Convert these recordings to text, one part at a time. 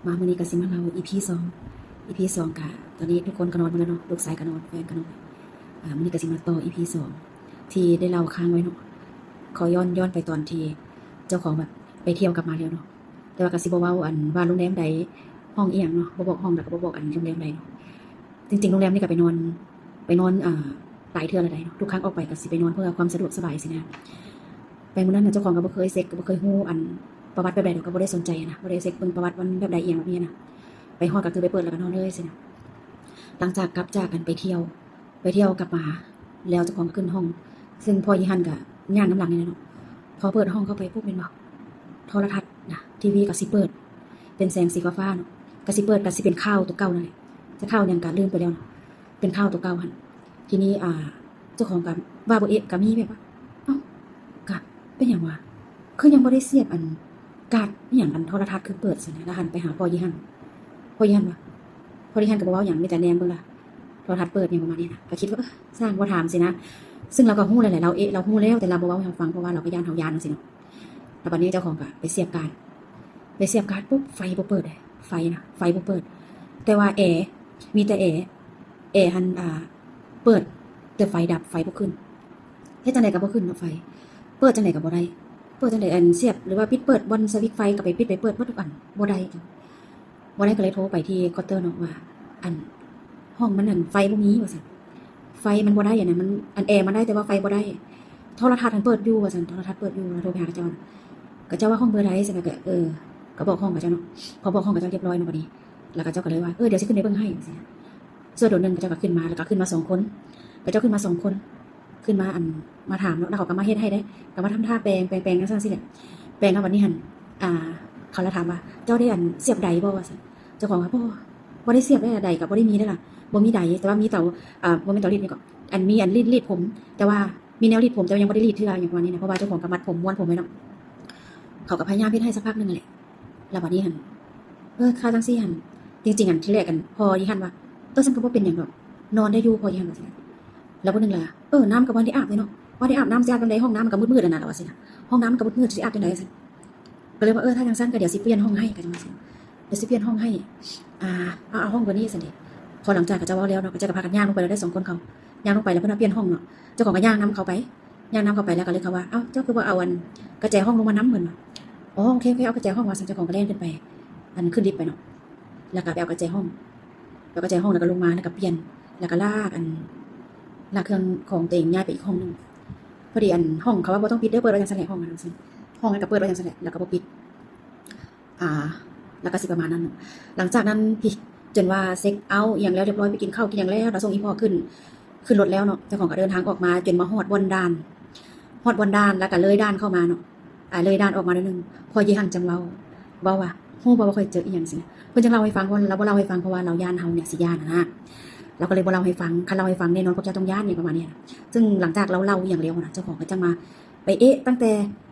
ມາມື້ນີ້ກໍຊິມາເລົ່າອີພີສອງ ອີພີສອງ ກະຕອນນີ້ທຸກຄົນກໍນອນໝົດແລ້ວເນາະ ລູກຊາຍກໍນອນ ແຟນກໍນອນ ອາ ມື້ນີ້ກໍຊິມາຕໍ່ອີພີສອງ ທີ່ໄດ້ເລົ່າຄ້າງໄວ້ເນາະ. ຂໍຍ້ອນ ຍ້ອນໄປຕອນທີ່ເຈົ້າຂອງແບບໄປທ່ຽວກັບມາແລ້ວເນາະ ແຕ່ວ່າກໍຊິບໍ່ເວົ້າອັນວ່າໂຮງແຮມໃດ ຫ້ອງອີ່ຫຍັງເນາະ ບໍ່ບອກຫ້ອງ ແລ້ວກໍບໍ່ບອກອັນໂຮງແຮມໃດເນາະ. ຈິງໆໂຮງແຮມນີ້ກໍໄປນອນ ໄປນອນ ອາ ຫຼາຍເທື່ອແລ້ວໃດເນາະ ທຸກຄັ້ງອອກໄປກໍຊິໄປນອນເພື່ອຄວາມສະດວກສະບາຍຊີ້ນະ. ໄປມື້ນັ້ນນະ ເຈົ້າຂອງກໍບໍ່ເຄີຍເຊັກ ກໍບໍ່ເຄີຍຮູ້ອັນປະຫວັດແບບໃດດອກ ກໍບໍ່ໄດ້ສົນໃຈນະ ບໍ່ໄດ້ເຊັກເບິ່ງປະຫວັດວ່າແບບໃດອີ່ຫຍັງແບບນີ້ນະ. ໄປຮອດກໍຄືໄປເປີດແລ້ວກໍນອນເລີຍຊີ້ນະ. ຫຼັງຈາກກັບຈາກອັນໄປທ່ຽວ ໄປທ່ຽວກັບມາ ແລ້ວເຈົ້າຂອງກໍຂຶ້ນຫ້ອງ ຊຶ່ງພໍ່ອີ່ຫັ້ນກໍຍ່າງນຳຫຼັງນີ້ແຫຼະເນາະ. ພໍເປີດຫ້ອງເຂົ້າໄປປຸບແມ່ນບໍ່ ໂທລະທັດນະ ທີວີກໍຊິເປີດ ເປັນແສງສີຟ້າໆເນາະ ກໍຊິເປີດ ກໍຊິເປັນຂ່າວຕົວເກົ່ານັ້ນແຫຼະ ຈະຂ່າວຫຍັງກໍລືມໄປແລ້ວເນາະ ເປັນຂ່າວຕົວເກົ່າຫັ້ນ. ທີນີ້ ອ່າ ເຈົ້າຂອງກໍວ່າບໍ່ເອະ ກໍມີແບບວ່າ ເອົ້າ ກະເປັນຫຍັງວະ ຄືຍັງບໍ່ໄດ້ສຽບອັນກາດອີ່ຫຍັງ ອັນໂທລະທັດຄືເປີດຊັ້ນນະ. ແລ້ວຫັນໄປຫາພໍ່ອີ່ຫັ້ນ ພໍ່ອີ່ຫັ້ນວ່າ ພໍ່ອີ່ຫັ້ນກໍບໍ່ເວົ້າຫຍັງ ມີແຕ່ແນມເບິ່ງລະ ໂທລະທັດເປີດຫຍັງປະມານນີ້ນະ ກໍຄິດວ່າ ເອີ ຊ່າງ ບໍ່ຖາມຊີ້ນະ. ຊຶ່ງລາວກໍຮູ້ແລ້ວແຫຼະ ລາວເອະ ລາວຮູ້ແລ້ວ ແຕ່ລາວບໍ່ເວົ້າໃຫ້ເຮົາຟັງ ເພາະວ່າລາວກໍຢ້ານເຮົາຢ້ານຈັ່ງຊີ້ເນາະ. ແລ້ວບັດນີ້ເຈົ້າຂອງກໍໄປສຽບກາດ ໄປສຽບກາດປຸບ ໄຟບໍ່ເປີດເດ້ ໄຟນະ ໄຟບໍ່ເປີດ ແຕ່ວ່າແອ ມີແຕ່ແອ ແອຫັ້ນ ອ່າ ເປີດ ແຕ່ໄຟດັບ ໄຟບໍ່ຂຶ້ນ ເຮັດຈັ່ງໃດກໍບໍ່ຂຶ້ນເນາະໄຟ ເປີດຈັ່ງໃດກໍບໍ່ໄດ້ ເປີດຈັ່ງໃດ ອັນສຽບ ຫຼືວ່າປິດເປີດບ່ອນສະວິດໄຟ ກໍໄປປິດໄປເປີດໝົດທຸກອັນ ບໍ່ໄດ້ ບໍ່ໄດ້ ກໍເລີຍໂທໄປທີ່ເຄົາເຕີເນາະວ່າ ອັນ ຫ້ອງມັນ ອັນ ໄຟບໍ່ມີວ່າຊັ້ນ ໄຟມັນບໍ່ໄດ້ຫັ້ນນະ ມັນ ອັນ ແອມັນໄດ້ ແຕ່ວ່າໄຟບໍ່ໄດ້ ໂທລະທັດຫັ້ນເປີດຢູ່ວ່າຊັ້ນ ໂທລະທັດເປີດຢູ່ ແລ້ວໂທໄປຫາເຂົາເຈົ້າ ເຂົາເຈົ້າວ່າຫ້ອງເບີໃດຊັ້ນ ແລ້ວກໍ ເອີ ກໍບອກຫ້ອງເຂົາເຈົ້າເນາະ ພໍບອກຫ້ອງເຂົາເຈົ້າຮຽບຮ້ອຍເນາະ ບັດນີ້ ແລ້ວເຂົາເຈົ້າກໍເລີຍວ່າ ເອີ ດຽວຊິຂຶ້ນໄປເບິ່ງໃຫ້ ວ່າຊັ້ນ. ຊົ່ວໂດນໜຶ່ງເຂົາເຈົ້າກໍຂຶ້ນມາ ແລ້ວກໍຂຶ້ນມາສອງຄົນ ເຂົາເຈົ້າຂຶ້ນມາສອງຄົນ ຂຶ້ນມາ ອັນ ມາຖາມເນາະ ແລ້ວເຂົາກໍມາເຮັດໃຫ້ເດ້ ກໍມາທຳທ່າແປງ ແປງ ແປງຈັ່ງຊັ້ນຊີ້ແຫຼະ ແປງແລ້ວບັດນີ້ຫັ້ນ ອ່າ ເຂົາລະຖາມວ່າ ເຈົ້າໄດ້ ອັນ ສຽບໄດບໍ່ ວ່າຊັ້ນ. ເຈົ້າຂອງວ່າ ບໍ່ ບໍ່ໄດ້ສຽບເດ້ ໄດກໍບໍ່ໄດ້ມີເດ້ລະ ບໍ່ມີໄດ ແຕ່ວ່າມີເຕົາ ອ່າ ບໍ່ແມ່ນເຕົາລີດຫຍັງເກາະ ອັນ ມີ ອັນ ລີດ ລີດຜົມ ແຕ່ວ່າມີແນວລີດຜົມ ແຕ່ວ່າຍັງບໍ່ໄດ້ລີດເທື່ອ ຫຍັງປະມານນີ້ນະ ເພາະວ່າເຈົ້າຂອງກໍມັດຜົມ ມ້ວນຜົມໄວ້ເນາະ. ເຂົາກໍພະຍາຍາມເຮັດໃຫ້ສັກພັກໜຶ່ງຫັ້ນແຫຼະ ແລ້ວບັດນີ້ຫັ້ນ ເອີ ຄາຈັ່ງຊີ້ຫັ້ນ ຈິງໆ ອັນ ທີແລກ ອັນ ພໍ່ອີ່ຫັ້ນວ່າ ເອີ ຊັ້ນກໍບໍ່ເປັນຫຍັງດອກ ນອນໄດ້ຢູ່ ພໍ່ອີ່ຫັ້ນວ່າຊີ້ນະ. ແລ້ວຜູ້ໜຶ່ງລະ ເອີ ນ້ຳກໍບໍ່ໄດ້ອາບເລີຍເນາະ ບໍ່ໄດ້ອາບນ້ຳ ຊິອາບຈັ່ງໃດ ຫ້ອງນ້ຳມັນກໍມືດໆຫັ້ນນະ ລາວວ່າຊີ້ນະ ຫ້ອງນ້ຳມັນກໍມືດໆ ຊິອາບຈັ່ງໃດ ວ່າຊັ້ນ. ກໍເລີຍວ່າ ເອີ ຖ້າຈັ່ງຊັ້ນກໍດຽວຊິປ່ຽນຫ້ອງໃຫ້ ກໍຈັ່ງວ່າຊີ້ນະ ດຽວຊິປ່ຽນຫ້ອງໃຫ້ ອ່າ ເອົາ ເອົາຫ້ອງຕົວນີ້ຊັ້ນເດ. ພໍຫຼັງຈາກເຂົາເຈົ້າເວົ້າແລ້ວເນາະ ເຂົາເຈົ້າກໍພາກັນຍ່າງລົງໄປແລ້ວເດ້ ສອງຄົນເຂົາ ຍ່າງລົງໄປແລ້ວເພິ່ນວ່າປ່ຽນຫ້ອງເນາະ ເຈົ້າຂອງກໍຍ່າງນຳເຂົາໄປ ຍ່າງນຳເຂົາໄປ ແລ້ວກໍເລີຍເຂົາວ່າ ເອົ້າ ເຈົ້າຄືບໍ່ເອົາ ອັນ ກະແຈຫ້ອງລົງມານຳ ເພິ່ນວ່າ. ອໍ ໂອເຄ ໂອເຄ ເອົາກະແຈຫ້ອງ ວ່າຊັ້ນ ເຈົ້າຂອງກໍແລ່ນຂຶ້ນໄປ ອັນ ຂຶ້ນລິບໄປເນາະ ແລ້ວກໍໄປເອົາກະແຈຫ້ອງ ແລ້ວກະແຈຫ້ອງ ແລ້ວກໍລົງມາ ແລ້ວກໍປ່ຽນ ແລ້ວກໍລາກ ອັນ ລາກເຄື່ອງຂອງຕົວເອງຍ້າຍໄປອີກຫ້ອງໜຶ່ງ. ພໍດີ ອັນ ຫ້ອງເຂົາວ່າບໍ່ຕ້ອງປິດເດີ ເປີດໄວ້ຈັ່ງຊັ້ນແຫຼະ ຫ້ອງ ວ່າຊັ້ນ ຫ້ອງນັ້ນກໍເປີດໄວ້ຈັ່ງຊັ້ນແຫຼະ ແລ້ວກໍບໍ່ປິດ ອ່າ ແລ້ວກໍຊິປະມານນັ້ນເນາະ. ຫຼັງຈາກນັ້ນ ພີ້ ຈົນວ່າເຊັກເອົາອີ່ຫຍັງແລ້ວຮຽບຮ້ອຍ ໄປກິນເຂົ້າກິນຫຍັງແລ້ວ ແລ້ວສົ່ງອີ່ພໍ່ຂຶ້ນ ຂຶ້ນລົດແລ້ວເນາະ ເຈົ້າຂອງກໍເດີນທາງອອກມາ ຈົນມາຮອດບ່ອນດ່ານ ຮອດບ່ອນດ່ານ ແລ້ວກໍເລີຍດ່ານເຂົ້າມາເນາະ ອ່າ ເລີຍດ່ານອອກມາໜ້ອຍໜຶ່ງ ພໍ່ເຢຍຫັນຈັ່ງເວົ້າ ເວົ້າວ່າ ຮູ້ບໍ່ວ່າຂ້ອຍເຈີອີ່ຫຍັງຊີ້ນະ. ເພິ່ນຈັ່ງເລົ່າໃຫ້ຟັງ ເພາະວ່າລາວບໍ່ເລົ່າໃຫ້ຟັງ ເພາະວ່າລາວຢ້ານເຮົານີ້ຊິຢ້ານຫັ້ນນະ ລາວກໍເລີຍບໍ່ເລົ່າໃຫ້ຟັງ. ຄັນເລົ່າໃຫ້ຟັງແນ່ນອນພວກເຈົ້າຕ້ອງຢ້ານ ຫຍັງປະມານນີ້ນະ. ຊຶ່ງຫຼັງຈາກລາວເລົ່າອີ່ຫຍັງແລ້ວນະ ເຈົ້າຂອງກໍຈັ່ງມາໄປເອະຕັ້ງແຕ່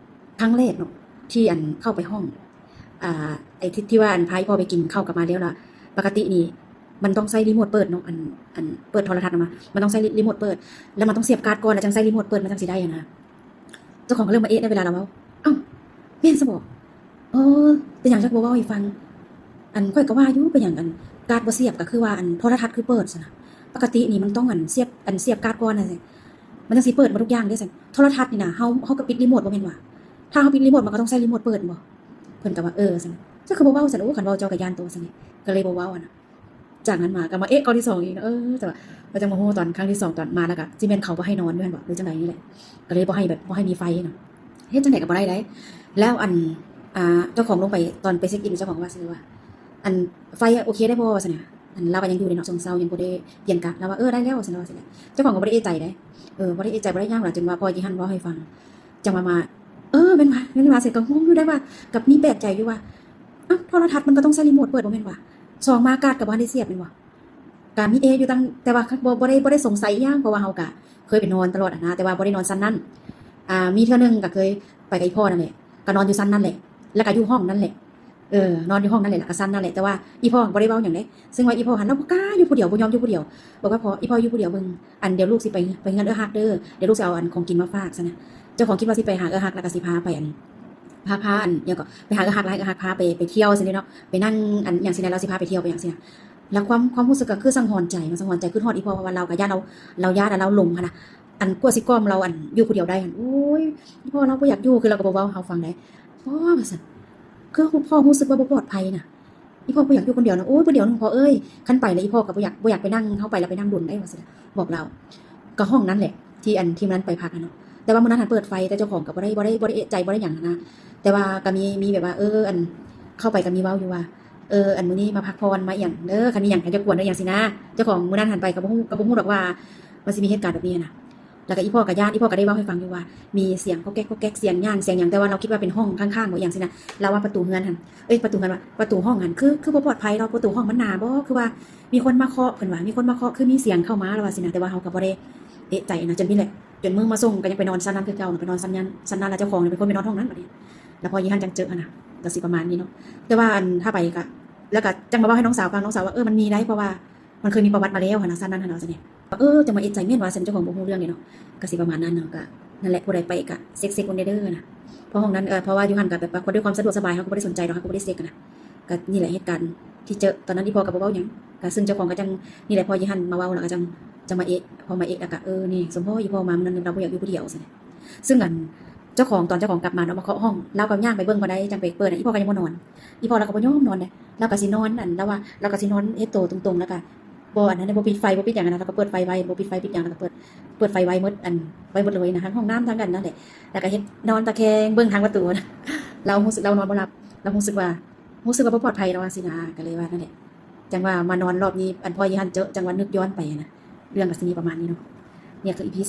ຄັ້ງແລກເນາະ ທີ່ ອັນ ເຂົ້າໄປຫ້ອງ ອ່າ ໄອ້ທີ່ ທີ່ວ່າ ອັນ ພາອີ່ພໍ່ໄປກິນເຂົ້າກັບມາແລ້ວລະ ປົກກະຕິນີ້ມັນຕ້ອງໃຊ້ຣີໂມດເປີດເນາະ ອັນ ອັນ ເປີດໂທລະທັດນະ ມັນຕ້ອງໃຊ້ຣີໂມດເປີດ ແລ້ວມັນຕ້ອງສຽບກາດກ່ອນ ແລ້ວຈັ່ງໃຊ້ຣີໂມດເປີດ ມັນຈັ່ງຊິໄດ້ຫັ້ນນະ. ເຈົ້າຂອງກໍເລີ່ມມາເອະໃນເວລາລາວເວົ້າ ເອົ້າ ແມ່ນຊະບໍ? ເອີ ເປັນຫຍັງຈັກບໍ່ເວົ້າໃຫ້ຟັງ? ອັນ ຂ້ອຍກໍວ່າຢູ່ ເປັນຫຍັງ ອັນ ກາດບໍ່ສຽບ ກໍຄືວ່າ ອັນ ໂທລະທັດຄືເປີດຊັ້ນນະ. ປົກກະຕິນີ້ມັນຕ້ອງ ອັນ ສຽບ ອັນ ສຽບກາດກ່ອນນະ ມັນຈັ່ງຊິເປີດໝົດທຸກຢ່າງເດ້ຊັ້ນ. ໂທລະທັດນີ້ນະ ເຮົາ ເຮົາກໍປິດຣີໂມດບໍ່ແມ່ນຫວາ? ຖ້າເຮົາປິດຣີໂມດ ມັນກໍຕ້ອງໃຊ້ຣີໂມດເປີດບໍ່? ເພິ່ນກໍວ່າ ເອີ ຊັ້ນ. ເຈົ້າຄືບໍ່ເວົ້າຊັ້ນ? ໂອ້ ຄັນເວົ້າເຈົ້າກໍຢ້ານໂຕຊັ້ນເດ ກໍເລີຍບໍ່ເວົ້າຫັ້ນນະ. ຈາກນັ້ນມາກໍມາເອະກ້ອນທີສອງອີກ ເອີ ແຕ່ວ່າ ກໍຈັ່ງມາຮູ້ຕອນຄັ້ງທີສອງ ຕອນມາແລ້ວກໍຊິແມ່ນເຂົາບໍ່ໃຫ້ນອນຢູ່ຫັ້ນບໍ ຫຼືຈັ່ງໃດນີ້ແຫຼະ ກໍເລີຍບໍ່ໃຫ້ແບບ ບໍ່ໃຫ້ມີໄຟເນາະ. ເຮັດຈັ່ງໃດກໍບໍ່ໄດ້ໃດ. ແລ້ວ ອັນ ອ່າ ເຈົ້າຂອງລົງໄປ ຕອນໄປເຊັກອິນ ເຈົ້າຂອງວ່າ ຊື່ວ່າ ອັນ ໄຟໂອເຄໄດ້ບໍ່ ວ່າຊັ້ນນະ. ອັນ ລາວກໍຍັງຢູ່ເດເນາະ ຊ່ວງເຊົ້າຍັງບໍ່ໄດ້ປ່ຽນກະ ລາວວ່າ ເອີ ໄດ້ແລ້ວ ວ່າຊັ້ນ ວ່າຊີ້ແຫຼະ. ເຈົ້າຂອງກໍບໍ່ໄດ້ເອະໃຈເດ້ ເອີ ບໍ່ໄດ້ເອະໃຈ ບໍ່ໄດ້ຫຍັງ ຈົນວ່າພໍ່ອີ່ຫັ້ນເວົ້າໃຫ້ຟັງ ຈັ່ງວ່າມາ ເອີ ແມ່ນວ່າ ແມ່ນວ່າ ຊັ້ນກໍງົງຢູ່ໄດ໋ວ່າ ກໍມີແປກໃຈຢູ່ວ່າ ເອົ້າ ໂທລະທັດມັນກໍຕ້ອງໃຊ້ຣີໂມດເປີດບໍ່ແມ່ນຫວາ? ສອງມາກາດກໍບໍ່ທັນໄດ້ສຽບແມ່ນບໍ່? ກໍມີເອະຢູ່ຕັ້ງ ແຕ່ວ່າບໍ່ ບໍ່ໄດ້ ບໍ່ໄດ້ສົງໄສອີ່ຫຍັງ ເພາະວ່າເຮົາກໍເຄີຍໄປນອນຕະຫຼອດຫັ້ນນະ ແຕ່ວ່າບໍ່ໄດ້ນອນຊັ້ນນັ້ນ. ອ່າ ມີເທື່ອໜຶ່ງກໍເຄີຍໄປກັບອີ່ພໍ່ນັ້ນແຫຼະ ກໍນອນຢູ່ຊັ້ນນັ້ນແຫຼະ ແລ້ວກໍຢູ່ຫ້ອງນັ້ນແຫຼະ ເອີ ນອນຢູ່ຫ້ອງນັ້ນແຫຼະ ແລ້ວກໍຊັ້ນນັ້ນແຫຼະ ແຕ່ວ່າອີ່ພໍ່ບໍ່ໄດ້ເວົ້າຫຍັງເດ້. ຊຶ່ງວ່າອີ່ພໍ່ຫັ້ນລາວບໍ່ກ້າຢູ່ຜູ້ດຽວ ບໍ່ຍອມຢູ່ຜູ້ດຽວ ບອກວ່າ ພໍ່ ອີ່ພໍ່ຢູ່ຜູ້ດຽວເບິ່ງ ອັນ ດຽວລູກຊິໄປ ໄປເຮືອນເອື້ອຮັກເດີ ດຽວລູກຊິເອົາ ອັນ ຂອງກິນມາຝາກ ຊັ້ນນະ. ເຈົ້າຂອງຄິດວ່າຊິໄປຫາເອື້ອຮັກ ແລ້ວກໍຊິພາໄປ ອັນ ພາ ພາອັນຫຍັງເກາະ ໄປຫາເອື້ອຍຮັກ ລະໃຫ້ເອື້ອຍຮັກພາໄປ ໄປທ່ຽວຊັ້ນເດເນາະ ໄປນັ່ງອັນຫຍັງຊີ້ນະ ລາວຊິພາໄປທ່ຽວໄປຫຍັງຊີ້ນະ ລະຄວາມ ຄວາມຮູ້ສຶກກໍຄືສັງຫອນໃຈເນາະ ສັງຫອນໃຈ ຄຶດຮອດອີ່ພໍ່ ເພາະວ່າລາວກໍຢ້ານລາວ ລາວຢ້ານລາວຫຼົງຫັ້ນນະ ອັນກວ່າຊິກ່ອມລາວອັນຢູ່ຜູ້ດຽວໄດ້ຫັ້ນ ໂອ້ຍ ອີ່ພໍ່ລາວບໍ່ຢາກຢູ່ ຄືລາວກໍບໍ່ເວົ້າໃຫ້ເຮົາຟັງໃດ ພໍ່ວ່າຊັ້ນ ຄືພໍ່ຮູ້ສຶກວ່າບໍ່ປອດໄພນະ ອີ່ພໍ່ບໍ່ຢາກຢູ່ຄົນດຽວນະ ໂອ້ຍ ຜູ້ດຽວໜຶ່ງພໍ່ເອີຍ ຄັນໄປລະອີ່ພໍ່ກໍບໍ່ຢາກ ບໍ່ຢາກໄປນັ່ງ ເຮົາໄປລະໄປນັ່ງດົນໄດ້ວ່າຊັ້ນ ບອກລາວ ກໍຫ້ອງນັ້ນແຫຼະ ທີ່ອັນ ທີ່ມື້ນັ້ນໄປພັກຫັ້ນເນາະ ແຕ່ວ່າມື້ນັ້ນຫັ້ນເປີດໄຟ ແຕ່ເຈົ້າຂອງກໍບໍ່ໄດ້ ບໍ່ໄດ້ ບໍ່ໄດ້ເອະໃຈ ບໍ່ໄດ້ຫຍັງຫັ້ນນະ ແຕ່ວ່າກໍມີ ມີແບບວ່າ ເອີ ອັນ ເຂົ້າໄປກໍມີເວົ້າຢູ່ວ່າ ເອີ ອັນ ມື້ນີ້ມາພັກຜ່ອນ ມາອີ່ຫຍັງເດີ ຄັນມີຫຍັງກໍຢ່າກວນເດີ ຫຍັງຊີ້ນະ ເຈົ້າຂອງມື້ນັ້ນຫັ້ນໄປກໍບໍ່ຮູ້ ກໍບໍ່ຮູ້ດອກວ່າ ມັນຊິມີເຫດການແບບນີ້ຫັ້ນນະ ແລ້ວກໍອີ່ພໍ່ກໍຢ້ານ ອີ່ພໍ່ກໍໄດ້ເວົ້າໃຫ້ຟັງຢູ່ວ່າ ມີສຽງກອກແກກກອກແກກ ສຽງຍ່າງ ສຽງຫຍັງ ແຕ່ວ່າລາວຄິດວ່າເປັນຫ້ອງຂ້າງໆ ບໍ່ອີ່ຫຍັງຊີ້ນະ ລາວວ່າປະຕູເຮືອນຫັ້ນ ເອີຍ ປະຕູເຮືອນວ່າ ປະຕູຫ້ອງຫັ້ນ ຄື ຄືບໍ່ປອດໄພ ລາວປະຕູຫ້ອງມັນໜາບໍ ຄືວ່າມີຄົນມາເຄາະ ເພິ່ນວ່າມີຄົນມາເຄາະ ຄືມີສຽງເຂົ້າມາ ລາວວ່າຊີ້ນະ ແຕ່ວ່າເຮົາກໍບໍ່ໄດ້ເອະໃຈນະ ຈົນນີ້ແຫຼະ ຈົນມື້ມາສົ່ງກໍຍັງໄປນອນຊັ້ນນັ້ນຄືເກົ່ານະ ໄປນອນຊັ້ນນັ້ນ ຊັ້ນນັ້ນ ແລ້ວເຈົ້າຂອງເປັນຄົນໄປນອນຫ້ອງນັ້ນບັດນີ້ ແລ້ວພໍອີ່ຫັ້ນຈັ່ງເຈິຫັ້ນນະ ກໍຊິປະມານນີ້ເນາະ ແຕ່ວ່າອັນ ຖ້າໄປກໍ ແລ້ວກໍຈັ່ງມາເວົ້າໃຫ້ນ້ອງສາວຟັງ ນ້ອງສາວວ່າ ເອີ ມັນມີໄດ໋ ເພາະວ່າ ມັນເຄີຍມີປະຫວັດມາແລ້ວຫັ້ນນະ ຊັ້ນນັ້ນຫັ້ນນະ ວ່າຊັ້ນເດ ເອີ ຈັ່ງມາເອະໃຈ ແມ່ນວ່າຊັ້ນ ເຈົ້າຂອງບໍ່ຮູ້ເລື່ອງເດເນາະ ກໍຊິປະມານນັ້ນເນາະ ກໍນັ້ນແຫຼະ ຜູ້ໃດໄປກໍເຊັກໆ ເບິ່ງແດ່ເດີນະ ເພາະຫ້ອງນັ້ນ ເອີ ເພາະວ່າຢູ່ຫັ້ນກໍແບບວ່າ ດ້ວຍຄວາມສະດວກສະບາຍ ເຮົາກໍບໍ່ໄດ້ສົນໃຈດອກ ເຮົາກໍບໍ່ໄດ້ເຊັກຫັ້ນນະ ກໍນີ້ແຫຼະເຫດການທີ່ເຈິ ຕອນນັ້ນອີ່ພໍ່ກໍບໍ່ເວົ້າຫຍັງ ກໍເຊິ່ງເຈົ້າຂອງກໍຈັ່ງ ນີ້ແຫຼະ ພໍອີ່ຫັ້ນມາເວົ້າ ແລ້ວກໍຈັ່ງ ຈັ່ງມາເອະ ພໍມາເອະ ແລ້ວກໍ ເອີ ນີ້ ສົມພໍອີ່ພໍ່ມາມື້ນັ້ນ ລາວບໍ່ຢາກຢູ່ຜູ້ດຽວຊັ້ນ ເຊິ່ງອັນ ເຈົ້າຂອງ ຕອນເຈົ້າຂອງກັບມາເນາະ ມາເຄາະຫ້ອງ ລາວກໍຍ່າງໄປເບິ່ງບໍ່ໄດ້ ຈັ່ງໄປເປີດ ອີ່ພໍ່ກໍຍັງບໍ່ນອນ ອີ່ພໍ່ລາວກໍບໍ່ຍອມນອນເດ້ ລາວກໍຊິນອນ ອັນ ລາວວ່າ ລາວກໍຊິນອນເຮັດໂຕຕຸງໆ ແລ້ວກໍບໍ່ ອັນນັ້ນ ບໍ່ປິດໄຟ ບໍ່ປິດຫຍັງຫັ້ນນະ ລາວກໍເປີດໄຟໄວ້ ບໍ່ປິດໄຟປິດຫຍັງ ລາວກໍເປີດ ເປີດໄຟໄວ້ໝົດ ອັນ ໄວ້ໝົດເລີຍນະ ທັງຫ້ອງນ້ຳ ທັງອັນນັ້ນແຫຼະ ແລ້ວກໍເຮັດນອນຕະແຄງເບິ່ງທາງປະຕູນະ ລາວຮູ້ສຶກ ລາວນອນບໍ່ຫຼັບ ລາວຮູ້ສຶກວ່າ ຮູ້ສຶກວ່າບໍ່ປອດໄພ ລາວວ່າຊີ້ນະ ກໍເລີຍວ່ານັ້ນແຫຼະ ຈັ່ງວ່າມານອນລອບນີ້ ອັນ ພໍອີ່ຫັ້ນເຈິ ຈັ່ງວ່ານຶກຍ້ອນໄປນະ ເລື່ອງກໍຊິມີປະມານນີ້ເນາະ ນີ້ຄື ອີພີສອງ